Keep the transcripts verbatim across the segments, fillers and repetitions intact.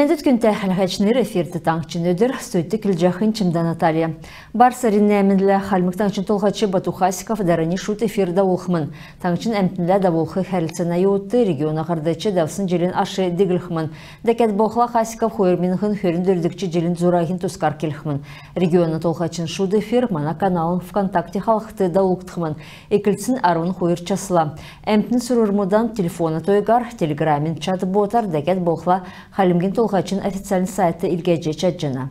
Эндүт, күндтә хәләһәчнр, эфирт «Таңһчин өдр», студьд көдлҗәхнь Чимдә Наталья. Бар сарин нәәмнлә Хальмг Таңһчин Толһач Бату Хасиков дарани шуд эфир давулхмн. Таңһчин әмтнлә давулх хәрлцәнә йовудт региона һардач давсн җилин аш диглхмн. Дәкәд болхла Хасиков хойр миңһн хөрн дөрвдгч җилин зураһин тускар келхмн. Региона Толһачин шуд эфир мана каналын ВКонтакте халхд давулгдхмн. Эклцсн арвн хойр часла. Әмтн сурврмудан телефона тойгар, Телеграмин чат-ботар, дәкәд болхла Хальмгин Толһачин официальн сайтд илгәҗ чадҗана.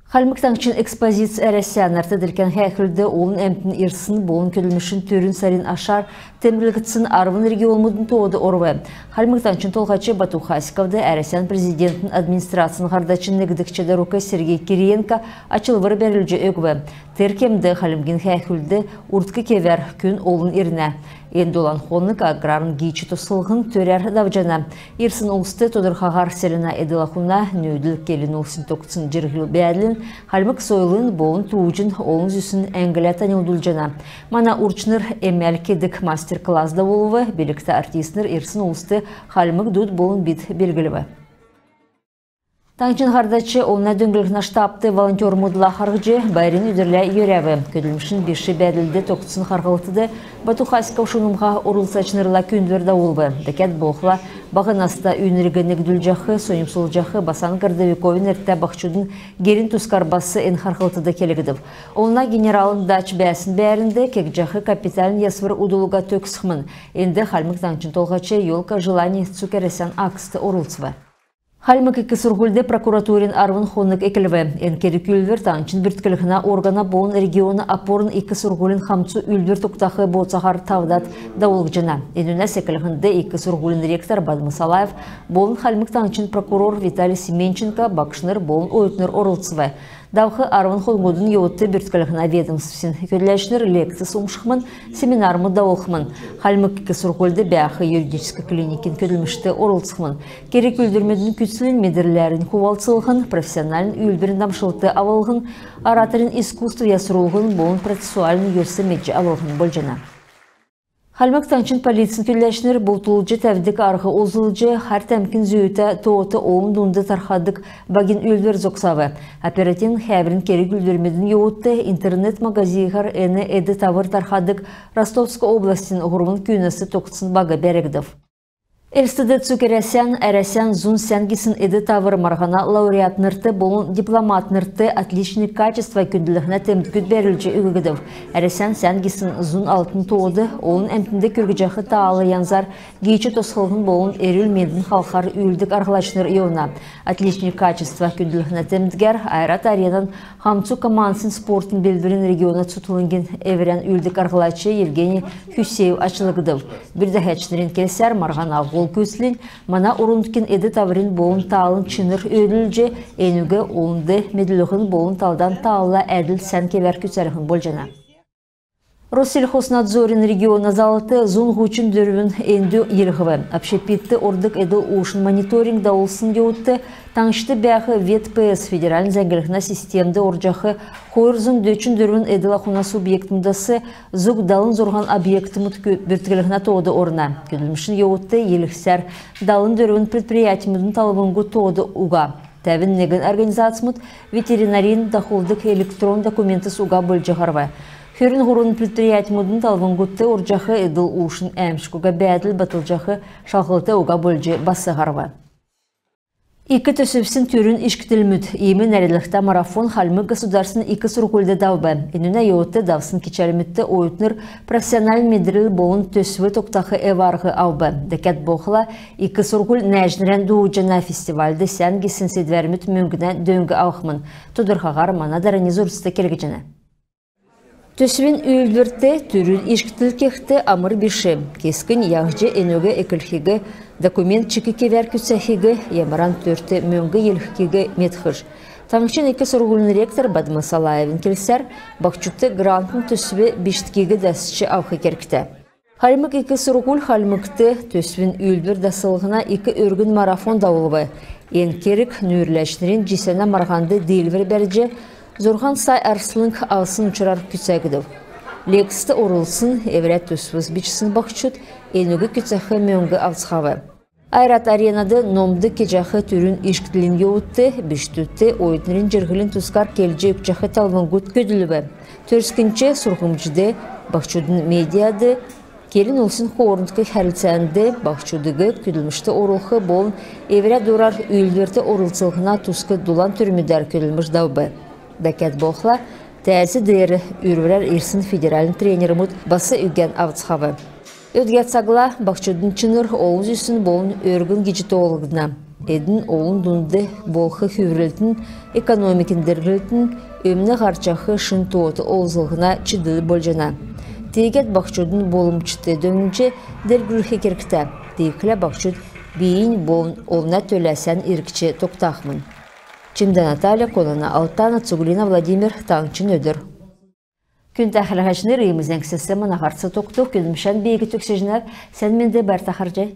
Хальмг Таңһчин экспозиц Әрәсән нарт-делкән һәәхүлд олн әмтн ирсн болн көдлмшин түрүн сарин ашар темдглгдсн арвн регионмудын тоод орв. Хальмг Таңһчин Толһач Бату Хасиковд Әрәсән Президентин Администрацин һардачин негдгч дарук Сергей Кириенко ачлвр бәрүлҗ өгв. Тер кемд Хальмгин һәәхүлд урдк кевәр күн олн ирнә. Эн долан хонг аграрн гиич тосхлһн төрәр давҗана. Ирсн улст тодрхаһар селәнә эдл-ахун, нүүдл келн улсин тогтсн җирһл-бәәдлин, хальмг сойлын болн тууҗин олн зүсн әңглә таньлдулҗана. Мана урчнр эмәл кедг мастер-класс давулв. Билгтә артистнр ирсн улст хальмг дуд болн бид белглв. Таңһчин һардач олна дөңнлһнә штабт волонтермудла харһҗ, байрин өдрлә йөрәв. Көдлмшин биш бәәдлд тогтсн харһлтд Бату Хасиков шунмһа орлцачнрла күүндвр давулв. Дәкәд болхла баһ наста үйнриг негдүлҗәх, соньмсулҗах Басан Городовиковин нертә баһчудын герин тускар бас эн харһлтд келгдв. Олна генералын дач бәәсн бәәрнд кегдҗәх капитальн ясвр удл уга төгсхмн. Энд Хальмг Таңһчин Толһач «Ёлка желаний» цуг Әрәсән акцд орлцв. Хальмг ик сурһульд прокуратурин арвн хонг эклв. Эн керг-үүлдвр таңһчин бүртклһнә органа болн региона опорн ик сурһулин хамцу үүлдвр тогтах бооцаһар тавдад давулгдҗана. Энүнәс эклһнд ик сурһулин ректор Бадма Салаев болн Хальмг Таңһчин прокурор Виталий Семенченко, багшнр болн оютнр орлцв. Давх арвн хонгудын йовудт бүртклһнә ведомствсин көдләчнр лекцс умшхмн, семинармуд давулхмн. Хальмг ик сурһульд бәәх юридическ клиникин көдлмшт орлцхмн. Керг-үүлдврмүдин күцлнь медрләрн хувалцлһн, профессиональн үүлдврин дамшлт авлһн, ораторин искусств ясрулһн болн процессуальн йос медҗ авлһн болҗана. Хальмг Таңһчин полицин көдләчнр бултулҗ тәвдг арһ олзлҗ, хар тәмкин зүүтә тоот олн дунд тархадг багин үүлдвр зогсав. Оперативн хәәврин керг-үүлдврмүдин йовудт интернет-магазинар эн эд-тавр тархадг Ростовск областин һурвн күүнәс тогтсн баг бәргдв. Элстд цуг Әрәсән «Әрәсән зун сән гисн эд-тавр» марһана лауреатнрт болн дипломатнрт «Отличник качества» күндллһнә темдгүд бәрүлҗ өггдв. Әрәсән сән гисн зун алтн тоод олн әмтнд күргҗәх таал янзар гиич тосхлһн болн эрүл-мендин халхар үүлддг арһлачнр йовна. «Отличник качества» күндллһнә темдгәр «Ойрат Аренан» хамцу командсин спортын белдврин региона цутхлңгин эврән үүлддг арһлач Евгений Хюсеев ачлгдв. Бүрдәһәчнрин келсәр, марһана һол күцлнь мана орн-нутгин эд-таврин болн таалын чинр өөдлүлҗ, энүг олнд медүллһн болн талдан таалла әдл сән кевәр күцәлһн болҗана. Россельхознадзорин региона залвр зун һучн дөрвн эндү йилһв. Общепитд ордг эдл-уушин мониторинг давулсн йовудт таңһчд бәәх «Вет П С» федеральн зәңгллһнә системд орҗах хойр зун дөчн дөрвн эдл-ахун субъектмүдәс зуг далн зурһан объектмүд бүртклһнә тоод орна. Көдлмшин йовудт йилһсәр далн дөрвн предприятьмүдин талвңгуд тоод уга. Тәвн негн организацмуд ветеринарин дахулдг электрон документс уга болҗ һарв. Хөрн һурвн предприятьмүдин талвңгудт орҗах эдл-уушин әәмшг уга бәәдл батлҗах шалһлт уга болҗ бас һарв. «Ик төсвсин түрүн ишкдлмүд» иим нерәдлһтә марафон Хальмг государственн ик сурһульд давв. Энүнә йовудт давсн кичәлмүдт оютнр профессиональн медрл болн төсв тогтах эв-арһ авв. Дәкәд болхла «Ик сурһуль нәәҗнрән дуудҗана» фестивальд сән гисн седвәрмүд мөңгнә дөң авхмн. Тодрхаһар мана дарани зурвст келгдҗәнә. Төсвин үүлдврт түрүн ишкдл кехд амр биш. Кесгнь яһҗ энүг эклхиг, документ чик кевәр күцәхиг, ямаран төрт мөңг йилһхиг медхш. Таңһчин ик сурһулин ректор Бадма Салаевин келсәр, баһчудт грантн төсв бичгдхиг дасч авх кергтә. Хальмг ик сурһуль Хальмгт төсвин үүлдвр даслһна ик өргн марафон давулв. Эн керг нүүрләчнрин җисәнә марһанд диилвр бәрҗ, зурһан сай арслң авсн учрар күцәгдв. Лекцд орлцсн, эврә төсвс бичсн баһчуд энүг күцәх мөңг авцхав. Ойрат Аренад номд кеҗәх түрүн ишкдлин йовудт, бичкдүдт оютнрин җирһлин тускар келҗ өгчәх талвңгуд көдлв. Төрскнч сурһмҗд, баһчудын медиад, келн улсин хоорндк хәрлцәнд, баһчудыг көдлмшт орулх болн эврә дурар үүлдврт орлцлһна туск дулан төрмүдәр көдлмш давв. Дәкәд болхла, тәәз деер үрврәр ирсн федеральн тренермүд бас үгән авцхав. Өдгә цагла баһчудын чинр олн зүсн болн өргн гиҗ тоолгдна. Эдн олн дунд болх хүврлтин, экономикин делгрлтин, өмн һарчах шин тоот олзллһна чидл болҗана. Тиигәд баһчудын болмҗд дөңнҗ делгрүлх кергтә. Тиигхлә баһчуд бийиннь болн олна төлә сән иргч тогтахмн. Чимдә Наталья, Конана Алтана, Цуглина Владимир, «Таңһчин өдр». Күндтә хәләһәчнр, иим зәңгсәс мана һарц тогтв. Көдлмшән би төгсәҗәнәв. Сән менд, байрта харһий.